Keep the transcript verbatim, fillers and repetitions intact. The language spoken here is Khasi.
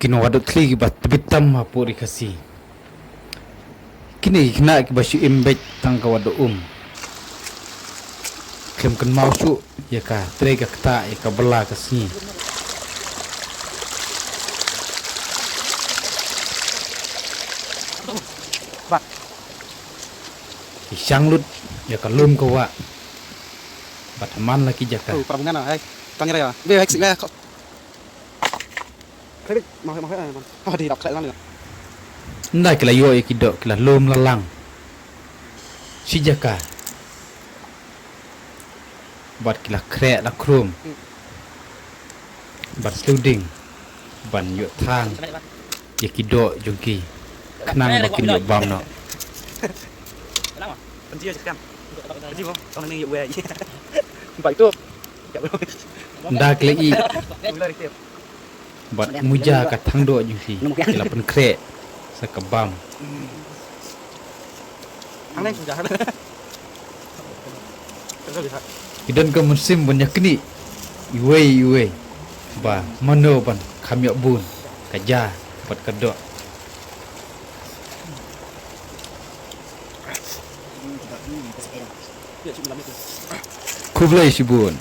Kino wadu thli ki ba tbit tam ha puri Khasi. Kine ki khynnah ki ba shu im beit tang ka wadu um. Khlem kynmaw shuh ïa ka trei ka ktah ïa ka bala ka sngi. Bak. Ki shang lut ïa ka lum ka wah. Bad ha man la ki jaka. Oh, para bungan ah, hai. Tang ïa. Be hai sik le. Khlek dik, mau, mau, eh, man. Oh, di dok khlek lang. Nda ki la ïoh ïa ki doh ki la lum la lang. Shi jaka. Bad ki la khreh la khrum. Bad sluding. Ban ïoh thang. Ïa ki doh jong ki. Khnang ba kin ïoh bam noh. Nda ki la i. Bad muja ka thang doh jong ki. Ki la pynkhreh sa ka bam. Ki don ka mynsiem ban ïa knieh iwei iwei ba mano ban kham ïoh bun ka ja bad ka doh. Khublei shibun.